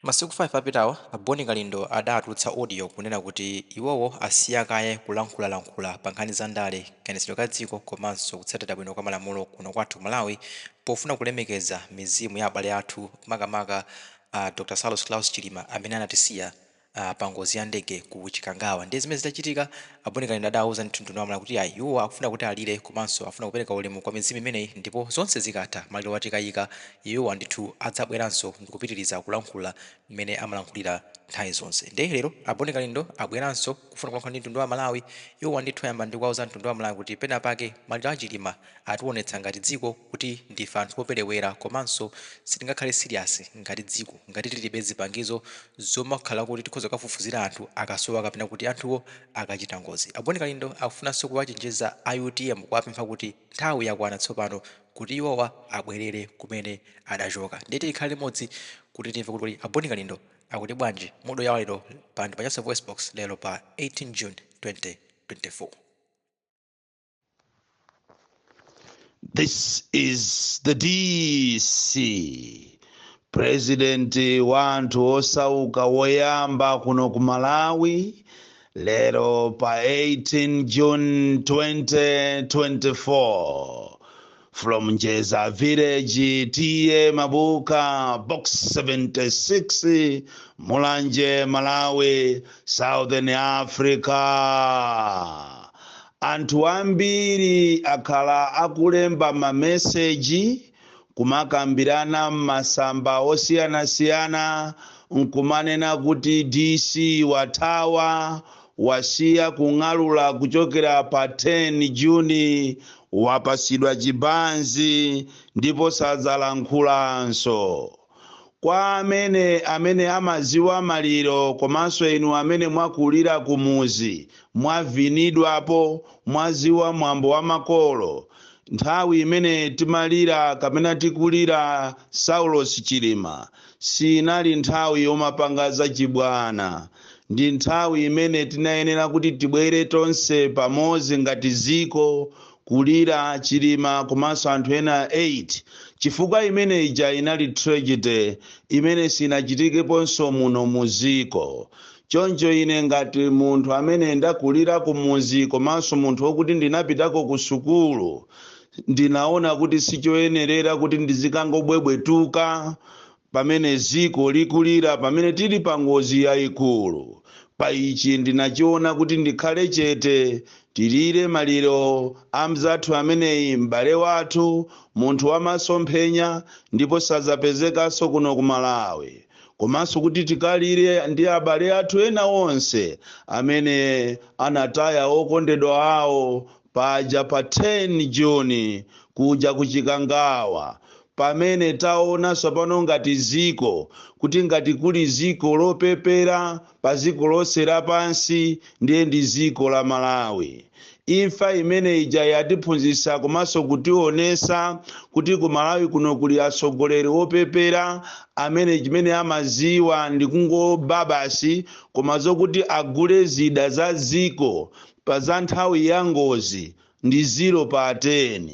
Masiku 5 apitawa, a Bon Kalindo adatulutsa audio kunena kuti iwowo asiya kaye kulankhulalankhula pa nkhani za ndale, kayendetsedwe ka dziko komanso kutsatira bwino kwa malamulo kuno kwathu ku Malawi pofuna kulemekeza mizimu ya abale athu makamaka a Dr Saulos Klaus Chilima amene anatisiya pa ngozi ya ndege ku Chikangawa. Ndiye zimene zitachitika, a Bon Kalindo adauza ndithu mtundu wa Malawi kuti ayi, iwowa akufuna kuti alire komanso afuna kupereka ulemu kwa mizimu imeneyi ndipo zonse zikatha, maliro tikayika, iwowa ndithu adzabweranso ndikupitiriza kulankhula mmene amalankhulira nthawi zonse. Ndiye lero a Bon Kalindo abweranso kufuna kulankhula ndi mtundu wa Malawi. Iwowa ndithu ayamba ndi kuwauza mtundu wa Malawi kuti pena pake maliro a Chilima ationetsa ngati dziko kuti ndife anthu operewera komanso sitingakhale serious ngati dziko ngati tilibe zipangizo zomakhala kuti tikhoza kukafufuzira anthu akasowa kapena kuti anthuwo akachita ngozi. A Bon Kalindo akufunanso kuwachenjeza a utm kuwapempha kuti nthawi yakwana tsopano kuti iwowa abwerere kumene adachoka. Ndiye tikhale limodzi kuti timve kuti kodi a Bon Kalindo akuti bwanji mu audio yawo lero pa ndi pa Nyasa VoiceBox lero pa 18 June 2024. This is the DC, President wa anthu osauka woyamba kuno ku Malawi lero pa 18 June 2024 from Njeza Village, T/A Mabuka, Box 76, Mulanje, Malawi, Southern Africa. Anthu ambiri akhala akulemba mameseji, kumakambirana m'masamba osiyanasiyana nkumanena kuti DC wathawa, wasiya kung'alula kuchokera pa 10 Juni, wapasidwa chibanzi ndipo sadzalankhulanso. Kwa amene amaziwa maliro komanso inu amene mwakulira kumuzi, mwavinidwapo, mwaziwa mwambo wa makolo, nthawi imene timalira kapena tikulira Saulos Chilima sinali nthawi yomapanga zachibwana. Ndi nthawi imene tinayenera kuti tibwere tonse pamodzi ngati ziko kulira Chilima komanso anthu ena 8, chifukwa imene ija inali tragedy imene sinachitikeponso muno mu ziko. Choncho ine ngati munthu amene ndakulira kumuzi komanso munthu wokuti ndinapitako ku sukulu, ndinaona kuti sichoyenerera kuti ndizikangobwebwetuka pamene ziko likulira, pamene tili pa ngozi yayikulu. Pa ichi ndinachiona kuti ndikhale chete, tilire maliro a mzathu ameneyi, m'bale wathu, munthu wamasomphenya, ndipo sadzapezekanso kuno ku Malawi, komanso kuti tikalire ndi abale athu ena onse amene anataya okondedwa awo paja pa 10 Juni kuja ku Chikangawa, pamene taona tsopano ngati ziko kuti ngati kuli ziko lopepera pa ziko lonse lapansi ndiye ndi ziko la Malawi. Imfa imene ija yatiphunzitsa komanso kutionesa kuti ku Malawi kuno kuli atsogoleri opepera amene chimene amaziwa ndi kungoba basi, koma zokuti agule zida za ziko pa za nthawi ya ngozi ndi 0 pa 10.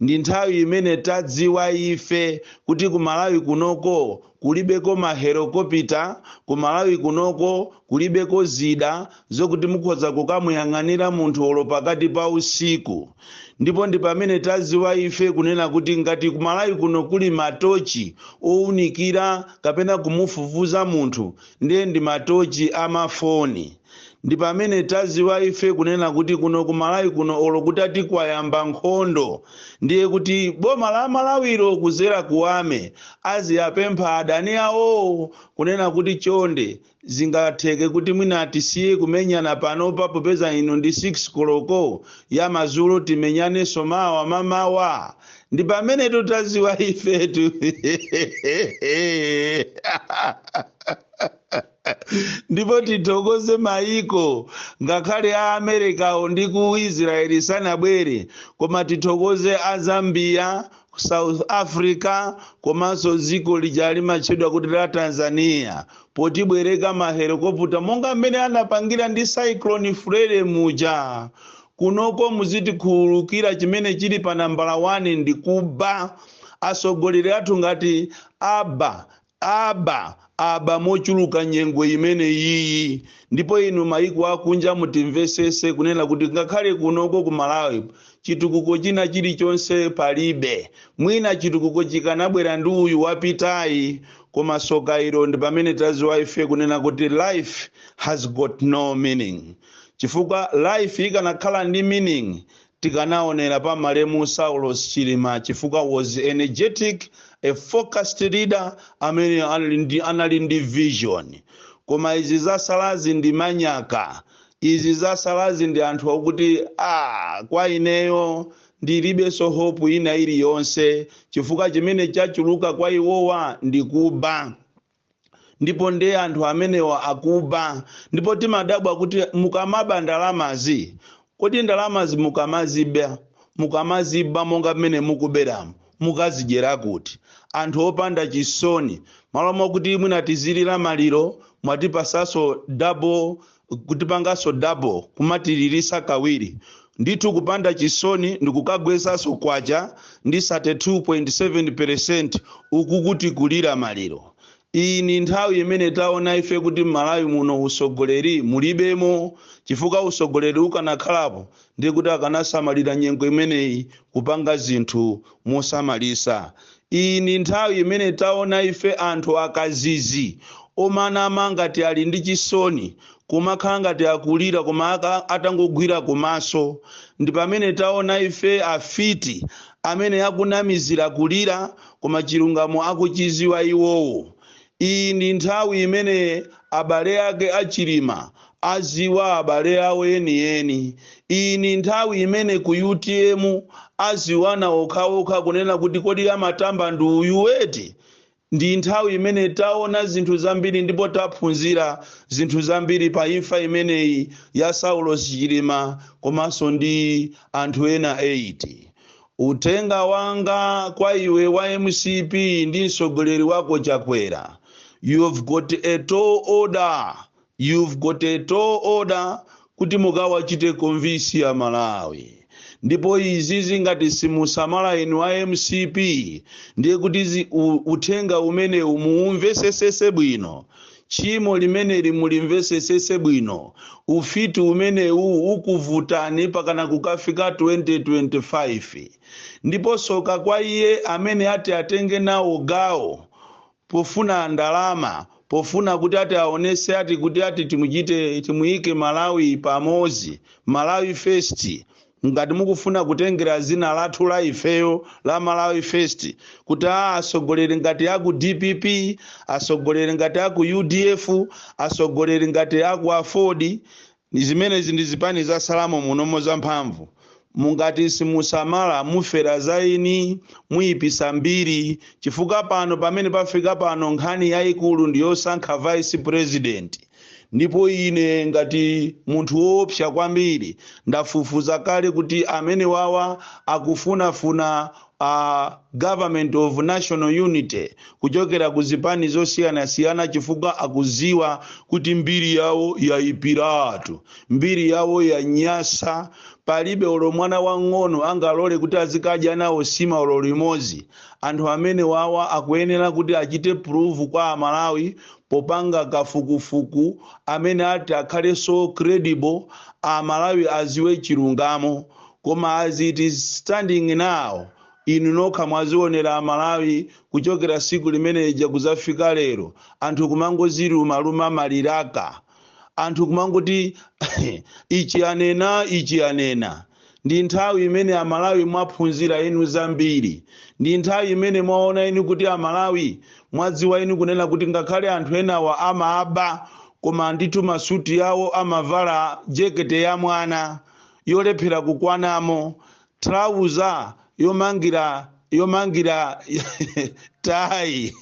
Ndi nthawi imene tadziwa ife kuti ku Malawi kunoko kulibeko mahelokopita, ku Malawi kunoko kulibeko zida zokuti mukhoza kukamuyang'anira munthu olo pakati pa usiku. Ndipo ndi pamene tadziwa ife kunena kuti ngati ku Malawi kuno kuli matochi owunikira kapena kumufufuza munthu, ndiye ndi matochi amafoni. Ndi pamene taziwa ife kunena kuti kuno ku Malawi kuno olo kutati kwayamba nkhondo, ndiye kuti boma la Malawilo kuzera ku army aziyapempha adani awo kunena kuti chonde zingatheke kuti mwina tisiye kumenyana panopa popeza ino ndi 6 koloko ya madzulo, timenyanenso mawa mamawa. Ndi pamene tutaziwa ifetu. Ndipo tithokoze mayiko ngakhale a Amerikawo ndi ku Israeli sanabwere, koma tithokoze a Zambia, South Africa komanso dziko lija limatchedwa kuti la Tanzania potibwereka mahelikopta monga mmene anapangira ndi Cyclone Freddy muja. Kunoko muzitikhululukira, chimene chili pa nambala 1 ndi kuba. Atsogoleri athu ngati aba Aba, aba mochuluka nyengo imene iyi. Ndipo inu maiko akunja, mutimvesese kunena kuti ngakhale kunoko ku Malawi chitukuko china chilichonse palibe. Mwina chitukuko chikanabwera ndi uyu wapitayi, koma soka ilo ndi pamene taziwa ife kunena kuti life has got no meaning, chifukwa life ikanakhala ndi meaning tikanaonera pa malemu Saulos Chilima, chifukwa was energetic, a focused leader amene anali ndi vision. Koma izi zasalazi ndi manyaka, izi zasalazi ndi anthu akuti kwa ineyo ndilibenso hope ina iliyonse, chifukwa chimene chachuluka kwa iwowa ndi kuba. Ndipo ndiye anthu amenewa akuba, ndipo timadabwa kuti mukamaba ndalamazi, kodi ndalamazi mukamaziba monga mmene mukuberamo, mukazidyera kuti? Anthu opanda chisoni, malo mokuti mwina tizilira maliro, mwatipasaso double, kutipangaso double, kumatilirisa kawiri. Ndithu kupanda chisoni ndikukagwesanso kwacha ndi 32.7% uku kuti kulira maliro. Iyi ni nthawi imene taona ife kuti m'Malawi muno usogoleri mulibemo, chifukwa usogoleri ukanakhalapo ndiye kuti akanasamalira nyengo imeneyi kupanga zinthu mosamalisa. Iyi ni nthawi imene taona ife anthu akazizi omanama ngati ali ndi chisoni, kumakhala ngati akulira koma atangogwira kumaso. Ndi pamene taona ife afiti amene akunamizira kulira koma chilungamo akuchiziwa iwowo. Iyi ndi nthawi imene abale ake achilima aziwa abale awo enieni. Iyi ndi nthawi imene ku UTM aziwana okhaokha kunena kuti kodi amatamba ndi uyu weti? Ndi nthawi imene taona zinthu zambiri ndipo taphunzira zinthu zambiri pa imfa imeneyi ya Saulos Chilima komanso ndi anthu ena 8. Uthenga wanga kwa iwe wa MCP ndi mtsogoleri wako Chakwera, you've got a tall order, you've got a tall order kuti mukawachite convince ya Malawi. Ndipo izi zingati simusamala inu a MCP, ndiye kuti uthenga umene muumvesesese bwino, tchimo limeneli mulimvesesese bwino, ufiti umenewu ukuvutani pakana kukafika 2025. Ndipo soka kwa iye amene ati atenge nawo gawo pofuna ndalama, pofuna kuti ati aonese ati kuti ati timuchite, timuyike Malawi pamodzi, Malawi First. Ngati mukufuna kutengera zina lathu la ifeyo la Malawi First kuti asogoleri ngati aku DPP, asogoleri ngati aku UDF, asogoleri ngati aku AFORD, zimenezi ndi zipani za salamo munomo zamphamvu, mungati simusamala mufera zaini, muyipisa mbiri. Chifukwa pano pamene pafika pano, nkhani yayikulu ndi yosankha vice president. Ndipo ine ngati munthu woopsa kwambiri ndafufuza kale kuti amene wawa akufunafuna government of national unity kuchokera ku zipani zosiyanasiyana, chifukwa akuziwa kuti mbiri yawo yayipiratu, mbiri yawo yanyasa. Palibe olo mwana wang'ono angalole kuti azikadya nawo sima olo limodzi. Anthu amene wawa akuyenera kuti achite prove kwa Amalawi popanga kafukufuku amene ati akhale so credible, Amalawi aziwe chilungamo. Koma as it is standing now, inu nokha mwazionera Amalawi, kuchokera siku limeneja kuzafika lero, anthu kumangozilumaluma maliraka, anthu kumangoti ichi anena, ichi anena. Ndi nthawi imene Amalawi mwaphunzira inu zambiri. Ndi nthawi imene mwaona inu kuti Amalawi mwadziwa inu kunena kuti ngakhale anthu enawa amaba, koma ndithu masuti yawo amavala jekete ya mwana yolephera kukwanamo, trauza yomangira tayi,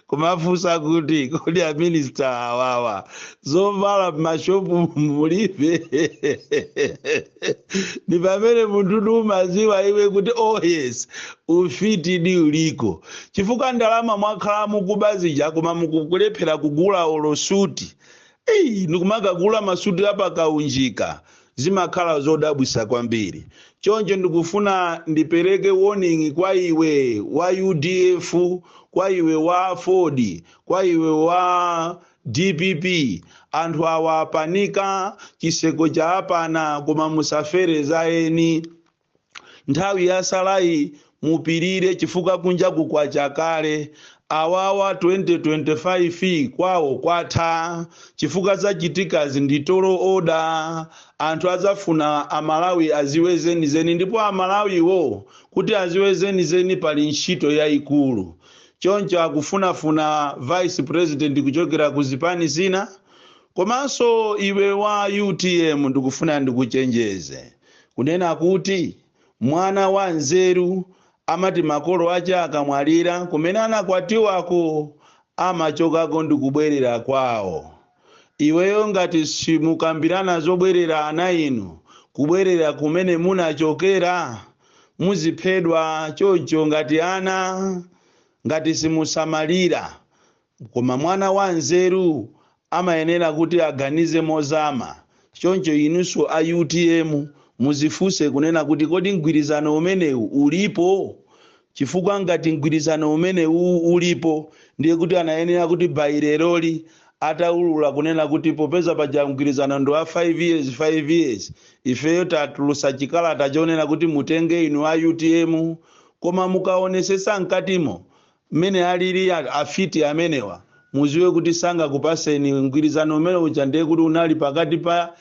kumafunsa kuti kodi a minister awawa zovala m'mashopu mulibe? Ndi pamene munthu umaziwa iwe kuti oh yes, ufiti di uliko, chifukwa ndalama mwakhala mukuba zija koma mukukulephera kugula olo suti. Eyi, ndikumakagula masuti apakaunjika, zimakhala zodabwisa kwambiri. Choncho ndikufuna ndipereke warning kwa iwe wa UDF, kwa iwe wa AFORD, kwa iwe wa DPP. Anthu awa apanika chiseko cha apana, koma musafere za eni. Nthawi yasalayi mupirire, chifukwa kunja kukwacha kale. Awawa 2025 kwawo kwatha, chifukwa zachitikazi ndi tall order. Anthu adzafuna Amalawi aziwe zenizeni, ndipo Amalawiwo kuti aziwe zenizeni pali ntchito yayikulu. Choncho akufunafuna vice president kuchokera ku zipani zina. Komanso iwe wa UTM, ndikufuna ndikuchenjeze kunena kuti mwana wa nzeru amati makolo ache akamwalira, kumene anakwatiwako amachokako ndikubwerera kwawo. Iweyo ngati simukambirana zobwerera, ana inu kubwerera kumene munachokera, muziphedwa choncho ngati ana ngati simusamalira. Koma mwana wa nzeru amayenera kuti aganize mozama. Choncho inunso a UTM muzifunse kunena kuti kodi mgwirizano umenewu ulipo? Chifukwa ngati mgwirizano umenewu ulipo, ndiye kuti anayenera kuti baireroli ataulula kunena kuti popeza paja mgwirizano ndi wa 5 years, 5 years, ifeyo tatulusa chikalata chonena kuti mutenge inu a UTM. Koma mukaonesesa mkatimo mmene alili afiti amenewa, muziwe kuti sangakupaseni mgwirizano umene uja. Ndiye kuti unali pakati pa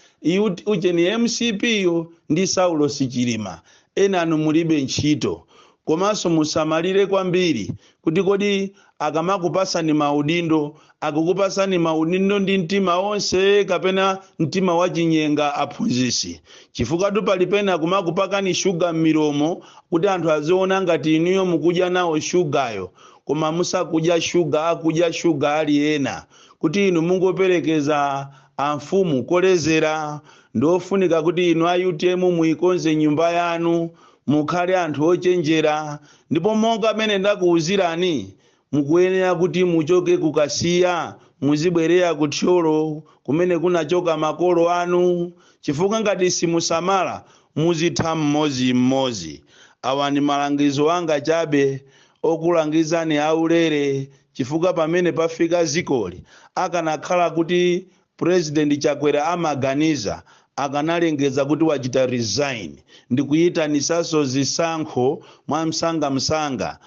ucheni MCP yo ndi Saulo Sichilima. Ena anu mulibe ntchito. Komanso musamalire kwambiri kuti kodi akamakupasani maudindo, akukupasani maudindo ndi mtima wonse kapena mtima wachinyenga, aphunzisi? Chifukwa pali pena kumakupakani shuga m'milomo kuti anthu aziona ngati inuyo mukudya nawo shugayo, koma musakudya shuga, akudya shuga ali ena, kuti inu mungoperekeza amfumu kolezera. Ndiofunika kuti inu a UTM muikonze nyumba yanu, mukhale anthu ochenjera. Ndipo monga amene ndakuwuzirani, mukuyenera kuti muchoke kukasiya, muzibwerera kuthyolo kumene kunachoka makolo anu, chifukwa ngati simusamala muzitha mmodzimmodzi. Awa ndi malangizo anga chabe okulangizani aulere, chifukwa pamene pafika zikoli, akanakhala kuti President Chakwera amaganiza, akanalengeza kuti wachita resign ndikuyitanisanso zisankho mwamsangamsanga.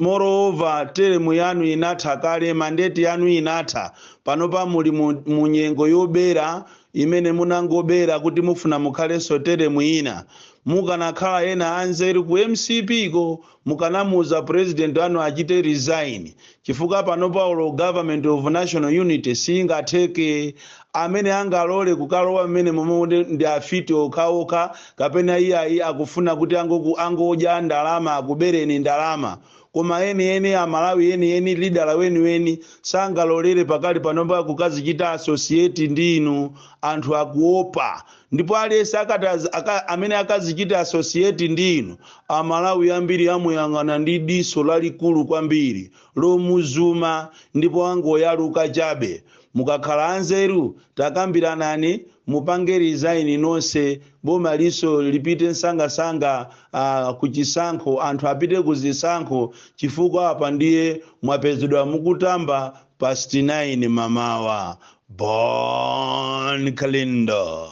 Moreover, term yanu inatha kale, mandate yanu inatha. Panopa muli mu nyengo yobera imene munangobera kuti mufuna mukhalenso term ina. Mukanakhala ena anzeru ku MCP ko, mukanamuuza president anu achite resign, chifukwa panopa ulo government of national unity singatheke. Amene angalole kukalowa mmene momwe ndi afiti okhaokha, kapena iyayi akufuna kuti angodya ndalama, akubereni ndalama. Koma eni Amalawi eni leader weniweni sangalolere pakali panopa kukazichita associate ndi inu. Anthu akuopa, ndipo aliyense amene akazichita associate ndi inu, Amalawi ambiri amuyang'ana ndi diso lalikulu kwambiri lomuzuma, ndipo angoyaluka chabe. Mukakhala anzeru, takambiranani, mupange resign nonse, boma liso lipite msangasanga kuchisankho, anthu apite kuzisankho, chifukwa apa ndiye mwapezedwa mukutamba past 9 mamawa. Bon Kalindo,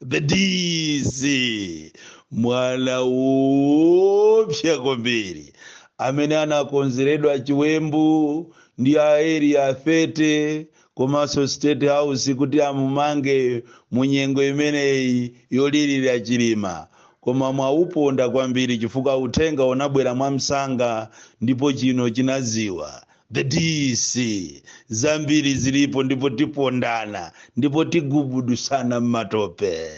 the DC, mwana wopsa kwambiri amene anakonzeredwa chiwembu ndi a Area 30 komanso State House kuti amumange mu nyengo imeneyi yolirira Chilima. Koma mwauponda kwambiri, chifukwa uthenga unabwera mwamsanga ndipo chino chinaziwa. The DC, zambiri zilipo, ndipo tipondana ndipo tigubudusana m'matope.